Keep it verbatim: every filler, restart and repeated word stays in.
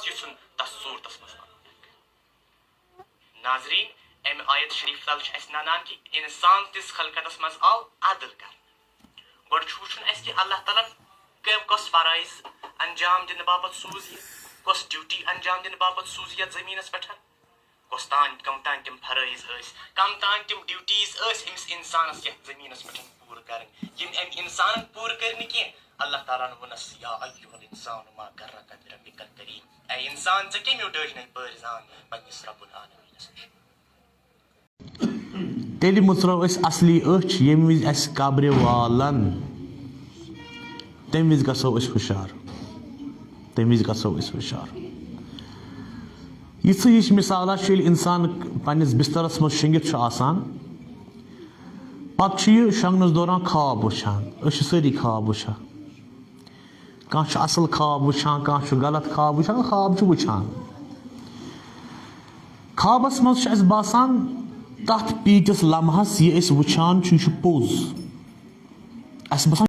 یژھُن تس صوٗرتس منٛز اَنُن۔ ناظریٖن، امہِ آیت شریف تل چھُ اسہِ ننان کہِ انسان تِس خلقتس منٛز آو عدل کرنہٕ۔ گۄڈٕ چھُ وٕچھُن اسہِ کہِ اللہ تعالیٰ ہن کٔم، کۄس فرٲیض انجام دِنہٕ باپتھ سوٗز یہِ، کۄس ڈیوٹی انجام دِنہٕ باپتھ سوٗز یہِ یتھ زٔمیٖنس پٮ۪ٹھ، کۄس تام، کم تام تِم فرٲیض ٲسۍ، کم تام تِم ڈیوٹیٖز ٲسۍ أمِس انسانس یتھ زٔمیٖنس پٮ۪ٹھ پوٗرٕ کرٕنۍ، یِم أمۍ انسانن پوٗرٕ کٔرۍ نہٕ کینٛہہ۔ اللہ تعالیٰ ہن ووٚنس، یا ایھا الانسان ما غرک بربک الکریم، اے انسان، ژےٚ کٔمۍ ڈٲج نَے پٲرۍ زان پننِس رب العالمینس نِش؟ تیٚلہِ مٕژرٲو أسۍ اصلی أچھ، ییٚمہِ وِزِ اَسہِ قبرِ والن، تَمہِ وِزِ گژھو أسۍ ہُشار، تَمہِ وِزِ گژھو أسۍ ہُشار۔ یِژھٕ ہِش مِثالا چھُ، ییٚلہِ اِنسان پننِس بسترس منٛز شۄنگِتھ چھُ آسان، پتہٕ چھُ یہِ شۄنگنس دوران خواب وٕچھان۔ أسۍ چھِ سٲری خواب وٕچھان۔ کانٛہہ چھُ اصل خواب وٕچھان، کانٛہہ چھُ غلط خواب وٕچھان، خواب چھُ وٕچھان۔ خوابس منٛز چھُ اَسہِ باسان، تتھ پیٖنتِس لمحس یہِ أسۍ وٕچھان چھِ، یہِ چھُ پوٚز۔ اَسہِ باسان،